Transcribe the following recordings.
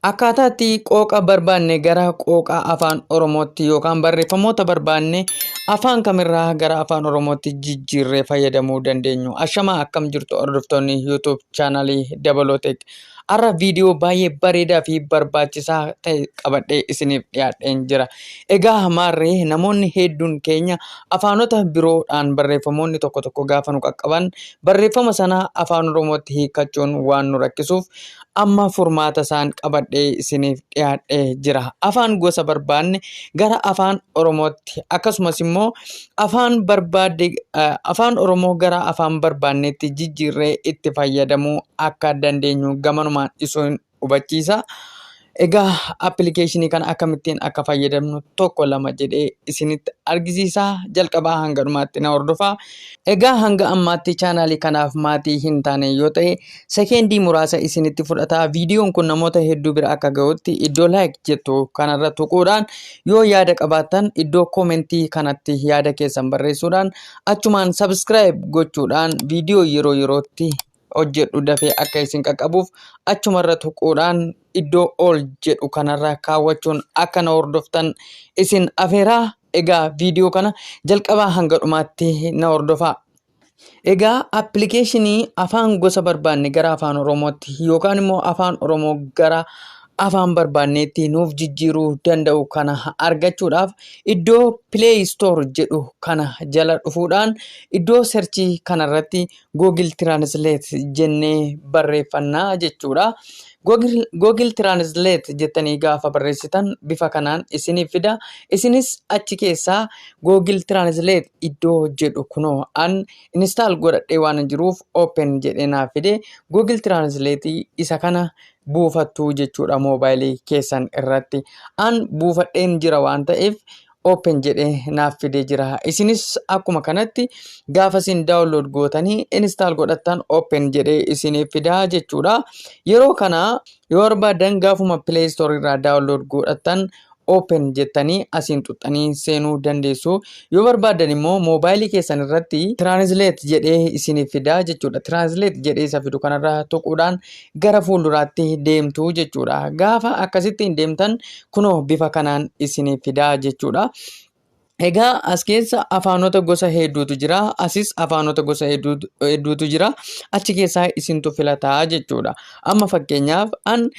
Akkaataa itti qooqa barbaanne gara qooqa afaan Oromootti yookaan barreeffamoota barbaanne afaan kamirraa gara afaan Oromootti jijjiirree fayyadamuu dandeenyu. Ashamaa akkam jirtu hordoftoonni YouTube chaanalii Dabaloo Tech. Har'a viidiyoo baay'ee bareedaa fi barbaachisaa ta'e qabadhee isiniif dhiyaadheen jira. Egaa maarree namoonni hedduun keenya afaanota biroodhaan barreeffamoonni tokko tokko gaafa nu qaqqaban barreeffama sana afaan Oromootti hiikkachuun waan nu rakkisuuf amma furmaata isaan qabadhee isiniif dhiyaadhee jira. Afaan gosa barbaanne gara afaan Oromootti akkasumas immoo afaan barbaadde afaan Oromoo gara afaan barbaannetti jijjiirree itti fayyadamuu akka dandeenyu gamanumaan isin hubachiisa. Egaa appilikeeshinii kana akkamittiin akka fayyadamnu tokko lama jedhee isinitti argisiisa. Jalqabaa hanga dhumaatti na hordofaa. Egaa hanga ammaatti chaanaalii kanaaf maatii hin taane yoo ta'e sekeendii muraasa isinitti fudhata. Viidiyoon kun namoota hedduu bira akka gahutti iddoo like jettu kanarra tuquudhaan yoo yaada qabaattan iddoo koomentii kanatti yaada keessan barreessuudhaan achumaan subscribe gochuudhaan viidiyoo yeroo yerootti hojjedhu dafee akka isin qaqqabuuf achumarra tuquudhaan iddoo all jedhu kanarra kaawwachuun akka na hordoftan isin afeeraa. Egaa viidiyoo kana jalqabaa hanga dhumaatti na hordofaa. Egaa appilikeeshinii afaan gosa barbaanne gara afaan Oromootti yookaan immoo afaan Oromoo gara afaan barbaanneetti nuuf jijjiiruu danda'u kana argachuudhaaf iddoo Play Store jedhu kana jala dhufuudhaan iddoo serchii kanarratti Google Translate jennee barreeffannaa jechuudha. Google Translate jettanii gaafa barreessitan bifa kanaan isiniif fida. Isinis achi keessaa Google Translate iddoo jedhu kunoo an install godhadhee waan jiruuf open jedhee naaf fide. Google Translate isa kana buufattu jechuudha moobaayilii keessan irratti. An buufadheen jira waan ta'eef open jedhee naaf fidee jira. Isinis akkuma kanatti gaafa isin download gootanii install godhattan open jedhee isiniif fidaa jechuudha. Yeroo kana yoo barbaadan gaafuma Play Store irraa download godhattan open jettanii asiin xuxxanii seenuu dandeessu. Yoo barbaadan immoo moobaayilii keessan irratti translate jedhee isiniif fidaa jechuudha. Translate jedhee isa fidu kanarra tuquudhaan gara fuulduraatti deemtu jechuudha. Gaafa akkasittiin deemtan kunoo bifa kanaan isiniif fidaa jechuudha. Egaa as keessa afaanota gosa hedduutu jira. Asis afaanota gosa hedduutu jira. Achi keessaa isintu filataa jechuudha. Amma fakkeenyaaf an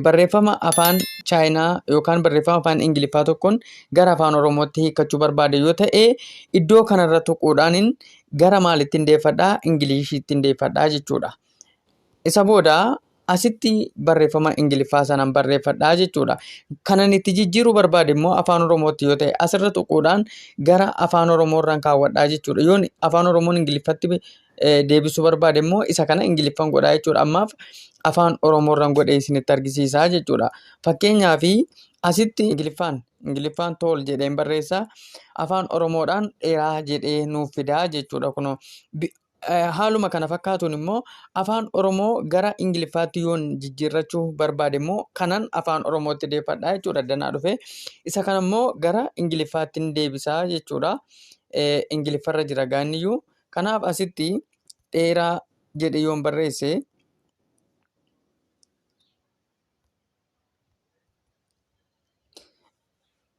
barreeffama afaan Chaayinaa yookaan barreeffama afaan Ingiliffaa tokkoon gara afaan Oromootti hiikkachuu barbaade yoo ta'e iddoo kanarra tuquudhaanin gara maalittiin deeffadhaa? Ingiliishiittiin deeffadhaa jechuudha. Isa booda asitti barreeffama Ingiliffaa sanan barreeffadhaa jechuudha. Kanan itti jijjiiruu barbaade immoo afaan Oromootti yoo ta'e asirra tuquudhaan gara afaan Oromoorraan kaawwadhaa jechuudha. Yoon afaan Oromoon Ingiliffatti deebisuu barbaade immoo isa kana Ingiliffan godhaa jechuudha. Ammaaf afaan Oromoorraan godhee isinitti argisiisaa jechuudha. Fakkeenyaaf asitti Ingiliffaan tool jedheen barreessa. Afaan Oromoodhaan dheeraa jedhee nuuf fidaa jechuudha kunoo. Haaluma kana fakkaatuun immoo afaan Oromoo gara Ingiliffaatti yoon jijjiirrachuu barbaade immoo kanan afaan Oromootti deeffadha jechuudha. Danaa dhufe isa kana immoo gara Ingiliffaatti deebisaa jechuudha. Ingiliffarra jira gaanniyyuu. Kanaaf asitti dheeraa jedhe yoon barreesse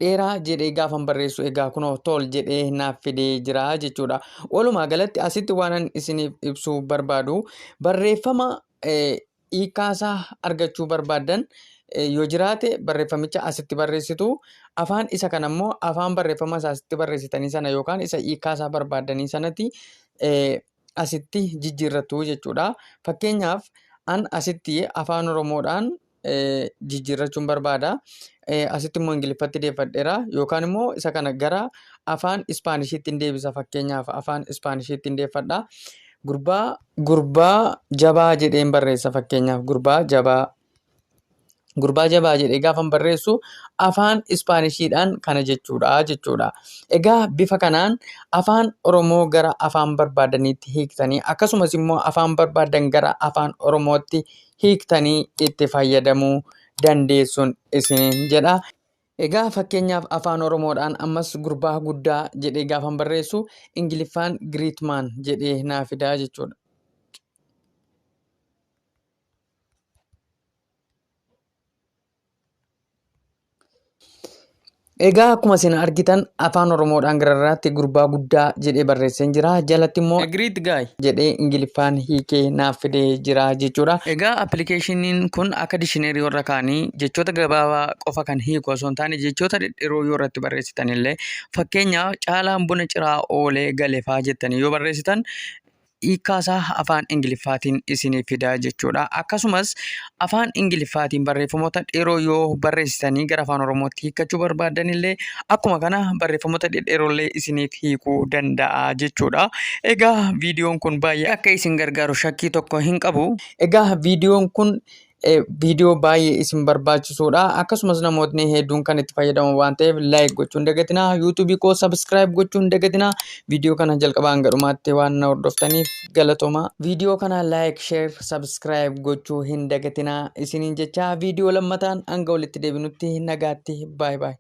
dheeraa jedhee gaafan barreessu egaa kunoo tool jedhee naaf fidee jira jechuudha. Walumaa galatti asitti waanan isiniif ibsuu barbaadu barreeffama hiikkaasaa argachuu barbaaddan yoo jiraate barreeffamicha asitti barreessitu afaan isa kana immoo afaan barreeffama isaa asitti barreessitanii sana yookaan isa hiikkaasaa barbaaddanii sanatti asitti jijjiirrattu jechuudha. Fakkeenyaaf an asitti afaan Oromoodhaan jijjiirrachuun barbaada. Asitti immoo Ingiliffatti deeffadheera yookaan immoo isa kana gara afaan Ispaanishiitti hin deebisa fakkeenyaaf afaan Ispaanishiitti hin deeffadha. Gurbaa jabaa jedheen barreessa fakkeenyaaf gurbaa jabaa. Gurbaa jabaa jedhee gaafan barreessu afaan Ispaanishiidhaan kana jechuudha jechuudha. Egaa bifa kanaan afaan Oromoo gara afaan barbaadaniitti hiiktanii akkasumas immoo afaan barbaadan gara afaan Oromootti hiiktanii itti fayyadamuu dandeessuun isiniin jedha. Egaa fakkeenyaaf afaan Oromoodhaan ammas gurbaa guddaa jedhee gaafan barreessu Ingiliffaan great man jedhee naa fidaa jechuudha. Egaa akkuma isin argitan afaan Oromoodhaan gararraatti "gurbaa guddaa" jedhee barreessee jira. Jalatti immoo "A great guy" jedhee Ingiliffaan hiikee naaf fidee jira jechuudha. Egaa appilikeeshiniin kun akka dictionary warra kaanii jechoota gabaabaa qofa kan hiiku osoo hin taane, jechoota dhedheeroo yoo irratti barreessitan illee, fakkeenyaaf "Caalaan buna ciraa oolee gale" faa jettanii yoo barreessitan, hiikkaasaa afaan Ingiliffaatiin isinii fida jechuudha. Akkasumas afaan Ingiliffaatiin barreeffamoota dheeroo yoo barreessitanii gara afaan Oromootti hiikkachuu barbaadan illee, akkuma kana barreeffamoota dhedheeroo illee isiniif hiikuu danda'a jechuudha. Egaa viidiyoon kun baay'ee akka isin gargaaru shakkii tokko hin qabu. Egaa viidiyoon kun viidiyoo baay'ee isin barbaachisuudha. Akkasumas namootni hedduun kan itti fayyadaman waan ta'eef, like gochuun dagatinaa. YouTubeii koo subscribe gochuun dagatinaa. Viidiyoo kana jalqabaa hanga dhumaatti waan na hordoftaniif galatooma. Viidiyoo kana like, share, subscribe gochuu hin dagatinaa isiniin jecha, viidiyoo lammataan hanga walitti deebinutti nagaatti, baay'ee baay'ee.